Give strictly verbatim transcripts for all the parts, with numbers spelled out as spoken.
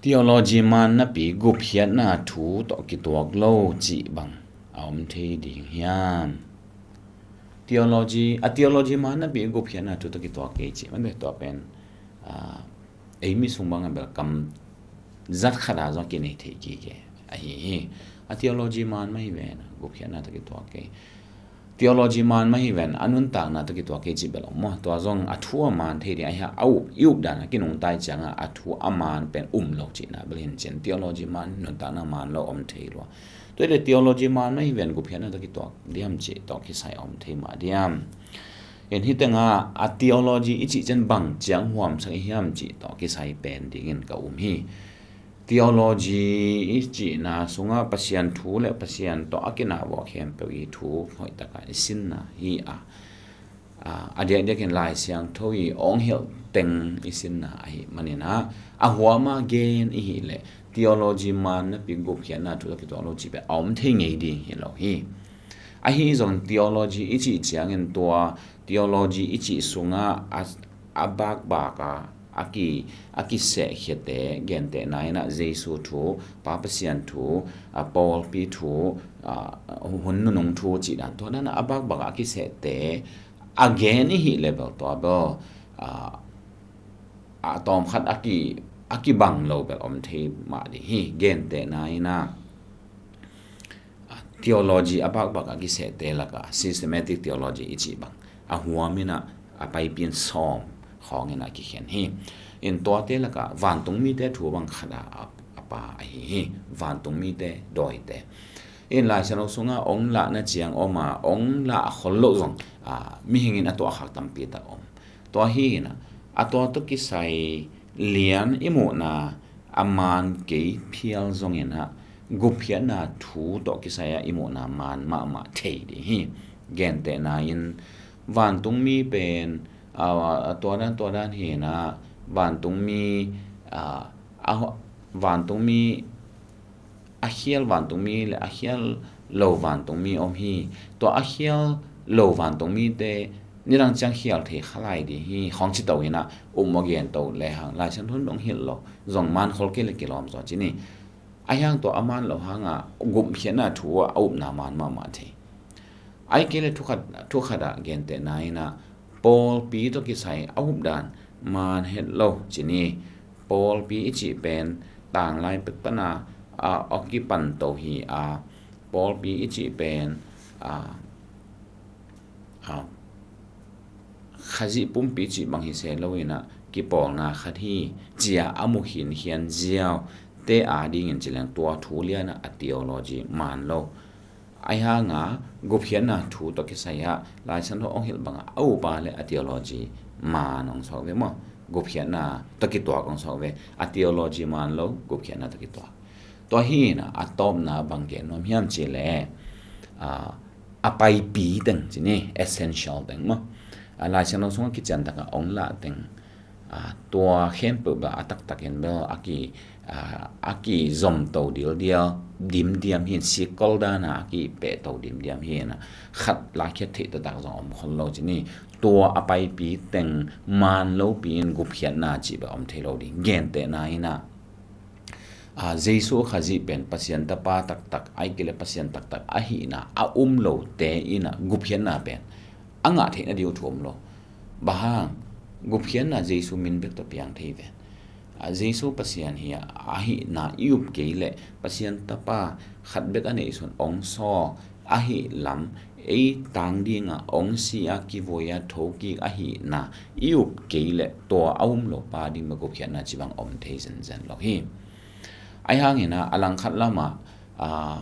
Theology man napi gupkhiatna thu tawh kituak lo cih bang a om thei ding hiam? Theology, a theology man napi gupkhiatna thu tawh kituak kei cih man bek tua pen, ah, ei mi sung bang a bel kam zat khat a zong kinei thei kike ahi hi. A theology man mah hi ven a gupkhiatna tawh kituak kei. Theology man mah hi ven a nuntakna tawh kituak kei cih bel om maw? Tua zong a thu a man thei ding ahi a, a up, i up dan a kinungtai ciangah a thu a man pen um lo cihna bel hin cin theology man nuntakna man lo om thei lua. Tua hi le theology man mah hi ven gupkhiatna tawh kituak diam cih tawh kisai a om thei mah diam? In hi tengah a theology i cih ciang bang ciang huamsak i hiam cih tawh kisai pen dingin ka um hi. Theology i cihna sungah Pasian thu le Pasian tawh a kinah vua khempeuh i thu hoih takah i sinna hi a, a, a diakdiakin Lai Siangtho i ong hilh teng i sinna ahi maninah a huama gen i hih leh theology man napi gupkhiatna thu tawh kituak lo cih pen a om thei ngei ding hi lo hi. Ahi zong theology i cih ciangin tua theology i cih sungah a, a bakbak a, a ki, a kisehkhiate gentehna inah Jesu thu, Pa Pasian thu, a pawlpi thu, a hun nunung thu cih dan tua dan a bakbak a kisehte a gen i hih le bel tua bel, a, a tawmkhat a ki, a kibang lo bel om thei mah ding hi. Gentehna inah theology a bakbak a kisehte lakah systematic theology i cih bang a huam inah a paipin sawm khawng inah kikhen hi. In tuate lakah vantung mite thu bang khat a, a, a pa ahi hi. Vantung mite dawite in Lai Siangtho sungah ong lahna ciang om a, ong lah khol loh zong, a, mihing in a tuahkhak tampi tak om. Tua hi inah a tua tawh kisai lian i muhna a man kei phial zong inah gupkhiatna thu tawh kisai ah i muhna man mahmah thei ding hi. Gentehna in vantungmi pen, a, a tua dan tua dan hi inah vantungmi, a, a, vantungmi a khial vantungmi le a khial lo vantungmi om hi. Tua a khial lo vantungmite nidang ciang khial thei kha lai ding hi khawng ci to inah um maw gen to lehang Lai Siangtho in ong hilh lo zong man khol kei le kilawm zaw ci ni. Ahi hang tua a man lo hangah gupkhiatna thu ah a upna man mahmah thei. Ahih kei le thu khat, thu khat ah gentehna inah pawlpi tawh kisai a updan man het lo ci ni. Pawlpi i cih pen tanglai pek pana a, a kipan to hi a, pawlpi i cih pen, a, a, Khazih pumpi cih bang hi se lo inah kipawlna khat hi cia a mu khinkhian ziau te a dingin ci leng tua thu lianah a theology man lo. Ahi hanga gupkhiatna thu tawh kisai ah Lai Siangtho ong hilh bangah a upa le a theology man ong sawk ve maw? Gupkhiatna tawh kituak ong sawk ve. A theology man lo, gupkhiatna tawh kituak. Tua hi inah a tawpna bang gen nuam hiam cih leh, a, a paipi teng ci ni, essential teng maw? A, Lai Siangtho sungah kician takah ong lah teng, a, tua khempeuh bel a taktakin bel a ki, a, a kizom to dildial dimdiam hi in, sikol dana a kipeh to dimdiam hi inah khat lakkhiat theih taktak zong om khol lo ci ni. Tua a paipi teng man lopi in gupkhiatna cih bel om thei lo ding. Gentehna inah, a, Jesu Khazih pen Pasian tapa taktak, ahih kei le Pasian taktak ahihna a um lote inah gupkhiatna pen a ngah theihna ding uh thu om lo. Bang hang? Gupkhiatna Jesu min bek tawh piang thei ven. A, Jesu Pasian hi a, ahihna i up kei leh Pasian tapa khat bek a neihsun ong sawl ahih lam, ei tang dingah ong si a, kivui a, thokik ahihna i up kei leh tua a um lo pa ding bek gupkhiatna ci bang om thei zenzen lo hi. Ahi hangin a, a langkhat lamah, a,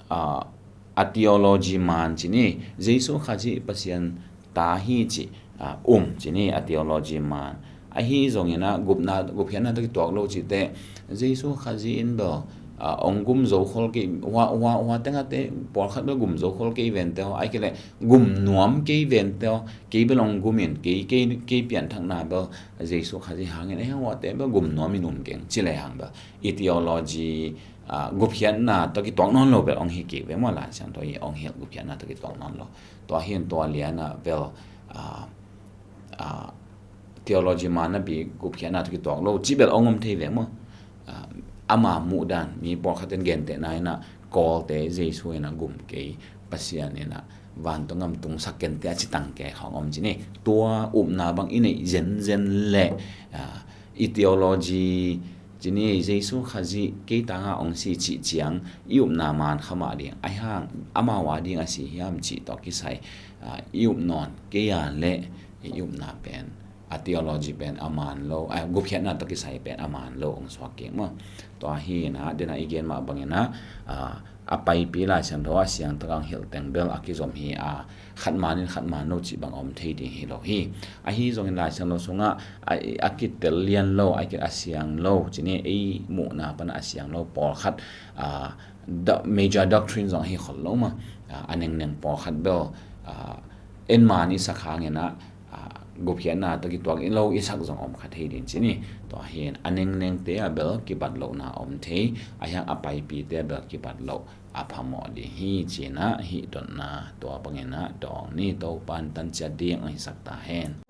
a, a theology man ci ni, Jesu Khazih Pasian ta hi cih, a, um ci ni, a theology man. Ahi zongin a gupna, gupkhiatna tawh kituak lo cih teh, Jesu Khazih in bel, a, ong gum zo khol kei, hua, hua, hua tengah teh pawlkhat bel gum zo khol kei vente aw, ahih kei leh gum nuam kei vente aw, kei bel ong gum in, kei, kei, kei pianthakna bel Jesu Khazih hangin, eh, huate bel gum nuam in um keng ci lehang bel i theology, a, gupkhiatna tawh kituak nawn lo bel ong hi kik ve maw? Lai Siangtho i ong hilh gupkhiatna tawh kituak nawn lo. Tua hi in tua lianah bel, a, a, theology man napi gupkhiatna tawh kituak lo cih bel ong om thei ve maw? ama muhdan, mi pawlkhat in gentehna in ah, Kawlte Jesu in ah gum kei, Pasian in ah vantung gam tungsak kei te a ci tangke khawng om ci ni. Tua upna bang i neih zenzen leh, ah, i theology ci ni, Jesu Khazih kei tangah hong si cih ciang i upna man kha mah ding. Ahi hang amau a ding a si hiam cih tawh kisai, ah, i up nawn kei a leh i upna pen, a theology pen a man lo, a gupkhiatna tawh kisai pen a man lo hong suak kik maw. Tua hi in ah, den a i gen mah bangin ah, ah, a paipi Lai Siangtho a siangtak a hong hilh teng bel a kizom hi a, khat man in khat man lo cih bang a om thei ding hi lo hi. Ahi zongin Lai Siangtho sungah a, a kitel lian lo, a ki, a siang lo ci ni, ei muhna pan a siang lo pawlkhat, ah, do-, major doctrine zong hi khol lo maw. Ah, a nengneng pawlkhat bel, ah, en man i sak hangin ah, ah, gupkhiatna tawh kituak i lo i sak zong om kha thei ding ci ni. Tua hi in a nengnengte ah bel kibat lohna om thei, ahi hang a paipite ah bel kibat loh a phamawh ding hi ci in ah, hih dotna tua bangin ah dawng ni. Topa in tan ciat ding hong hisak ta hen.